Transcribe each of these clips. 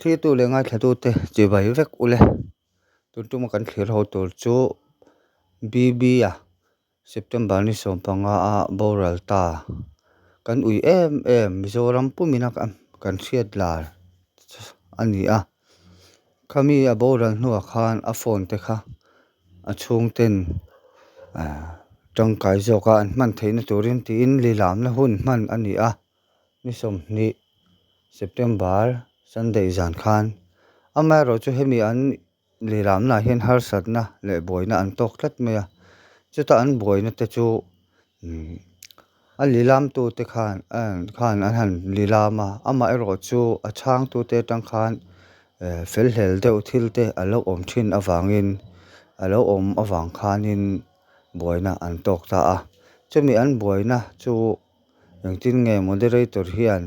Thirtu leh ngaithlatute chibai vek ule. Tun tuma kan thlir ho tur chu BB-a September ni 15 a boral ta. Kan ui em em Mizoram pumina kan hriat lar a ni a. Khami a boral hnuah khan a phone te kha a chhungten tangkai zawka an hman theihna turin tiin lilamna hun hman a ni a. Ni 20 September Sunday zan khan amaherawhchu hemi an lilamnaah hian harsatna leh buaina an tawk tlat mai a. Chuta an buaina te chu a lilamtute khan khan an han lilam a, amaherawhchu a chhangtute atang khan fel hlel deuh thil te a lo awm thin avangin a lo awm avang khanin buaina an tawk ta a. Chumi an buaina chu Engtin nge moderator hian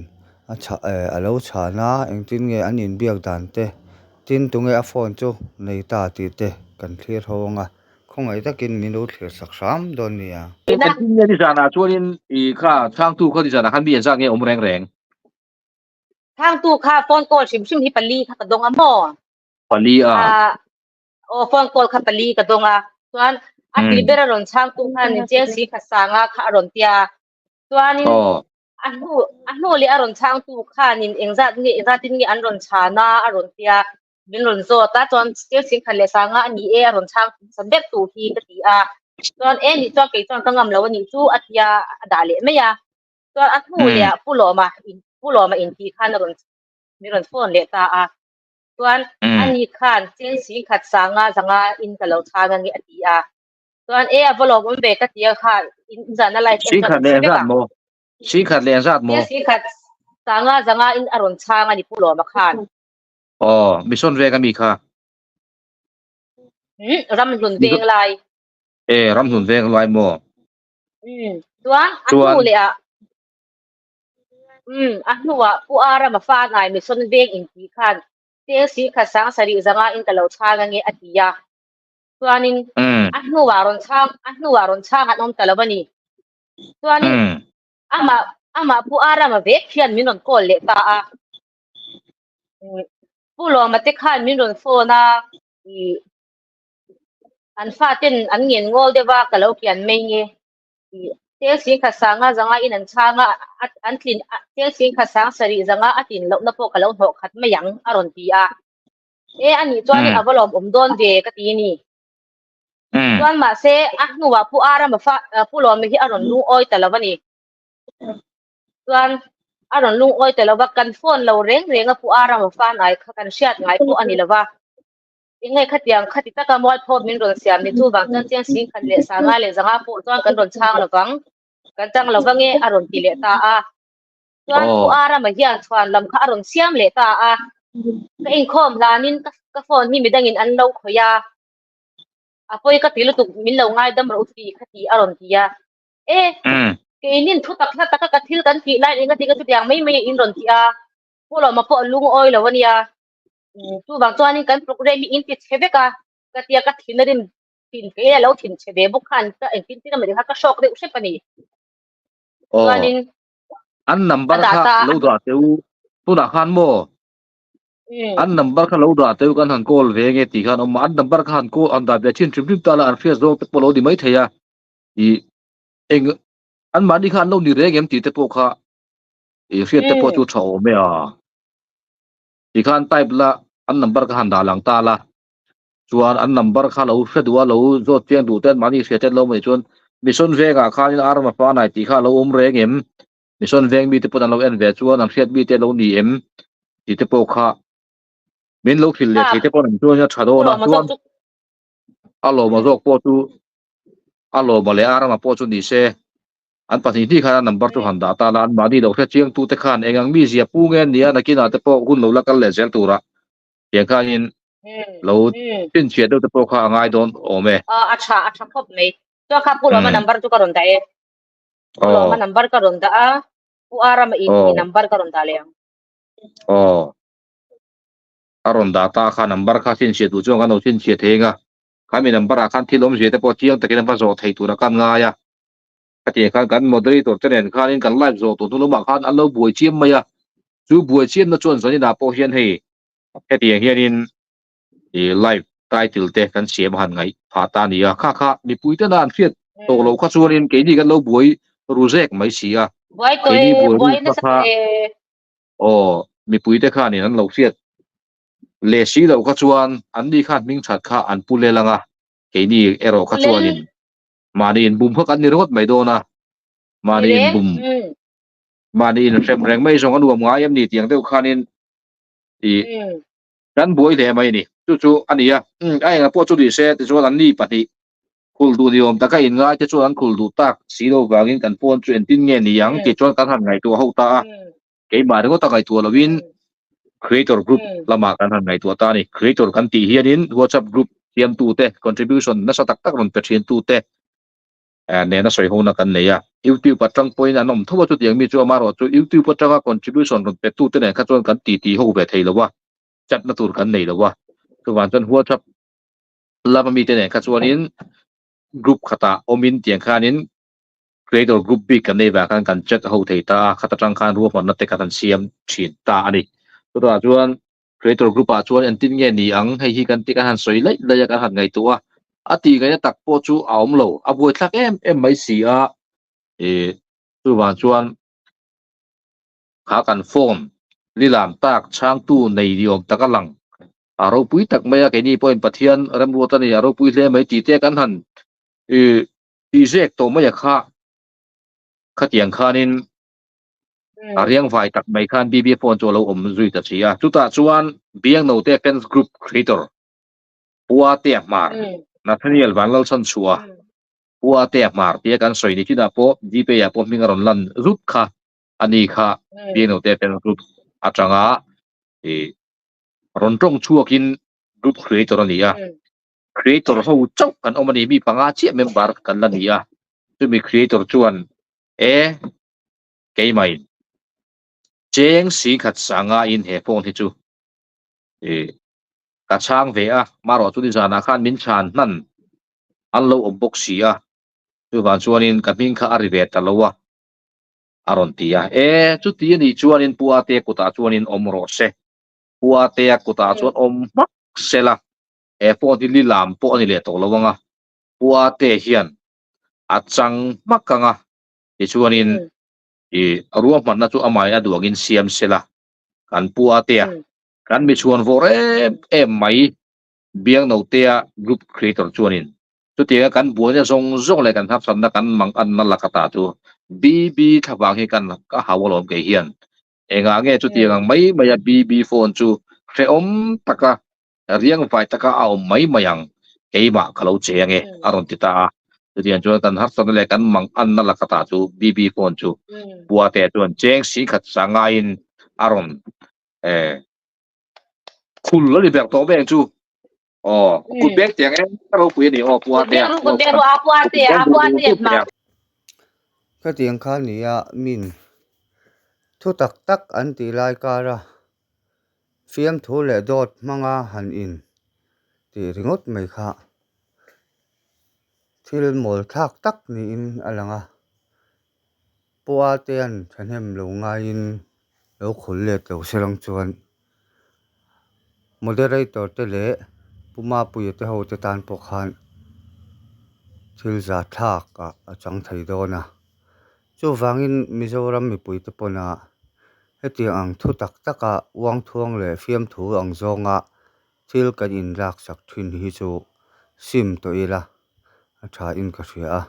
a chhah eh a lo chhan a, engtin nge an inbiak dan te, tin tunge a phone chu nei ta tih te kan thlir ho ang a, khawngaih takin min lo thlir sak hram dawn nia. Engtin nge nizanah chuanin i kha chhangtu kha nizanah khan mi engzat nge awm reng reng? Chhangtu kha phone call hrim hrim hi pali kha ka dawng a maw? Pali a. Aw phone call kha pali ka dawng a chuan a ti ber a rawn chhang tu khan Chelsea kha sanga kha a rawn tia chuanin a hnu a hnu leh a rawn chhang tu khanin engzat nge engzatin nge an rawn chhan a a rawn tia min rawn zawt a chuan Chelsea kha leh sanga a ni e a rawn chhang sa ber tu hi ka ti a chuan e nih chuan kei chuan ka ngam lo a nih chu a tia a dah leh mai a chuan a hnu leh ah Pu Lawma in Pu Lawma inti khan a rawn min rawn phone leh ta a Chuan ani khan cheng 10,000 sanga zanga in ka lo chhan a ni a ti a. Chuan e a va lawm awm ve ka ti a kha in zan a live en chuan an hre vek ang. 10,000 leh zat maw? Cheng 10,000 sanga zanga in a rawn chhang a ni Pu Lawma khan. Aw, mission veng a mi kha? Um, Ramhlun veng lai. E, Ramhlun veng lai maw? Um, chuan a hnu leh ah Umm, a hnuah Pu Arama fa ngai mission veng intih khan cheng 10,000 sangsarih zanga in ka lo chhang ange a ti a. Chuanin a hnuah rawn chhang, a hnuah rawn chhang an awm ta lo a ni. Chuanin amah, amah Pu Arama vek hian min rawn call leh ta a. Pu Lawma te khan min rawn phone a, ih, an faten an ngen ngawl deuh a, ka lo kian mai nge. Cheng 10,000 sanga zanga in an chhang a, an tlin cheng 10,000 sang sarih zanga a tlin lohna pawh ka lo hnawh khat mai ang a rawn ti a. E a nih chuan a va lawm awm dawn ve ka ti a ni. Chuan mahse a hnuah Pu Arama fa Pu Lawma hi a rawn lungawi ta lo a ni. Chuan a rawn lungawi ta lo va, kan phone lo reng reng a Pu Arama fan ai kha kan hriat ngai pawh a ni lo va. Enge khatiang khati taka mualpho min rawn siam ni chuvang chuan chiang 10,000 leh sanga leh zanga pawh chuan kan rawn chhang lovang, kan chang lovang e a rawn ti leh ta a. Chuan Pu Arama hian chhuan lam kha a rawn siam leh ta a. Ka inkhawm hlanin ka phone hi midangin an lo khawih a, a pawi ka ti lutuk min lo ngaidam rawh u tih kha tih a rawn ti a. E, keinin thu tak hla taka ka thil kan tih lai engati ka chutiang mai mai in rawn ti a, Pu Lawma pawh a lungawi lo a nia. Chuvang chuanin kan program hi in ti chhe vek a, ka tia ka thin a rim thin kei a lo thin chhe ve bawk khan ka engtin tin emaw kha ka hrawk deuh hrep a ni. Chuanin an number kha lo dah teh u tunah khan maw an number kha lo dah teh u kan han call ve nge tih khan awm a, an number kha han call an dah ve thin hrim hrim ta la an hriat zawng te pawh lo ni mai thei a, ih eng an mahni kha an lo ni reng em tih te pawh kha ih hriat te pawh chu tha awm e a. Tikhan type la an number kha han dah lang ta la, chuan an number kha lo hre duh a, lo zawt chiang duh ten mahni hria ten lo mai chuan Mission vengah khanin Arma Panai tih kha a lo awm reng em? Mission veng mite pawn an lo en ve chuan an hriat mite lo ni em? Tih te pawh kha min lo hrilh leh thei te pawn an chuan a tha dawn a, chuan a lawma zawk pawh chu a lawma leh Arma pawh chu ni se. An pahnih hnih khan a number chu han dah ta la, an mahni lo hre chiang tute khan eng ang mizia pu nge nia nakinah te pawh hun lo la kal leh zel tura tiang khanin lo chhinchhiah deuh te pawh kha a ngai dawn awm e. A tha, a tha khawp mai. Chuan kha Pu Lawma number chu ka rawn dah e. Pu Lawma number ka rawn dah a, Pu Arama i number ka rawn dah leh ang. Aw. A rawn dah ta kha number kha chhinchhiah duh chuan kan lo chhinchhiah thei ang a. Kha mi number ah khan thil awmzia te pawh chiang takin a va zawh thei tura kan ngai a. Hetiang khan kan moderator te nen khanin kan live zawh tawh hnu lamah khan an lo buai chiam mai a, chu buai chiamna chuan zaninah pawh hian hei Hetiang hianin i live title te kan siam a han ngaih phah ta a ni a, kha kha mipui tena an hriat tawh loh kha chuanin keini kan lo buai ru zek mai si a, Buai tawh keini e, buai buai ru kha nasa kha tawh e. aw mipui te khanin an lo hriat leh si loh kha chuan anni khan hming that kha an pu lel ang a, keini erawh kha Pu lel. chuanin mahni inbum kha kan ni ringawt mai dawn a, Ni mahni reng, inbum umm. mahni inhrem reng mai zawng a nuam ngai em ni tiang deuh khanin i kan buai hle mai a ni. Chu chu a ni a, umm a engah pawh chu ni se tichuan an ni pahnih khul duh ni awm taka inngai te chuan an khul duh tak si lo vangin kan phone chu engtin nge ni ang tih chuan kan han ngaihtuah ho ta a, keimah ringawt a ngaihtuah loin creator group lamah kan han ngaihtuah ta a ni. Creator kan tih hianin WhatsApp group siamtute contribution nasa tak tak rawn pe thiantute nena sawi hona kan nei a, YouTube atang pawhin an awm tho a, chutiang mi chu amaherawh chu YouTube atanga contribution rawn pe tute nen kha chuan kan titi ho ve thei lo a, chat na tur kan nei lo a, chuvang chuan WhatsApp lama mite nen kha chuanin group khatah awmin tiang khanin creator group bik kan nei vang khan kan chat ho thei ta a, khat atang khan ruahmanna te kha kan siam thin ta a ni. Chutah chuan Creator group ah chuan entin nge ni ang hei hi kan ti kan han sawi laih laih a kan han ngaihtuah a, a tih ngaihna tak pawh chu a awm lo, a buaithlak em em mai si a, ih chuvang chuan kha kan phone lilam tak chhangtu nei ni awm tak a lang a ropui tak mai a keini pawhin Pathian remruat a ni a ropui hle mai tih te kan han ih tih zek tawh mai a kha khatiang khanin A riang vai tak mai khan BB phone chu a lo awm zui ta si a. Chutah chuan Biangnote fans group creator Pua Tea Hmar, Nathaniel Vanlalchhanchhua, Pua Tea Hmar tia kan sawi ni chinah pawh Gpay ah pawh hming a rawn lan zut kha a ni kha Biangnote fans group atanga ih rawn tawng chhuakin group creator a ni a. Creator ho chauh kan awm a ni, mi panga chiah member kan la ni a. Chumi creator chuan e Keimahin cheng si khat sanga in he phone hi chu ih ka chhang ve a, marawh chu nizanah khan min chhan hnan an lo awm bawk si a, chuvang chuanin ka hming kha a ri ve ta lo a, a rawn ti a. E, chuti a nih chuanin Pu Atea kutah chuanin awm rawh se, Pu Atea kutah chuan awm hmak se la, he phone hi lilam pawh a ni leh tawh lo ang a, Pu Atea hian a chang hmak ang a, Tichuanin i ruahmanna chu amahin a duangin siam sela, kan pu Atea, kan mi chhuan vawr em em mai Biangnotea group creator chuanin chutianga kan buaina zawng zawng leh kan hapsatna kan manganna lakata chu BB thlavang hi kan ka hau alawm kei hian. Engah nge chutiang ang mai maia BB phone chu hrehawm taka riang vai taka a awm mai mai ang, keimah ka lo che ange a rawn ti ta a. Chutiang chuan kan harsatna leh kan mang anna lakatah chu BB phone chu Puate chuan cheng si khat sangaiin a rawn khul a ni ber tawh mai ang chu. Aw, kut beng tiang em a ropui a ni aw Puate a. Kut beng ru a Puate a Puate hma. Khatiang kha nia min thu tak tak an tih lai kar a. Fiamthu leh dawt hmanga han in tih ringawt mai kha thil mawl thlak tak niin a lang a, Pua te an thahnem lo ngaiin lo khul let lo se lang chuan moderator te leh Pu Mapuia te ho te tan pawh khan thil za thlak ah a chang thei dawn a, chuvangin Mizoram mipui te pawn ah Hetiang ang thu tak taka uangthuang leh fiamthu ang zawnga thil kan inlaksak thin hi chu sim tawh ila a thain ka hria a.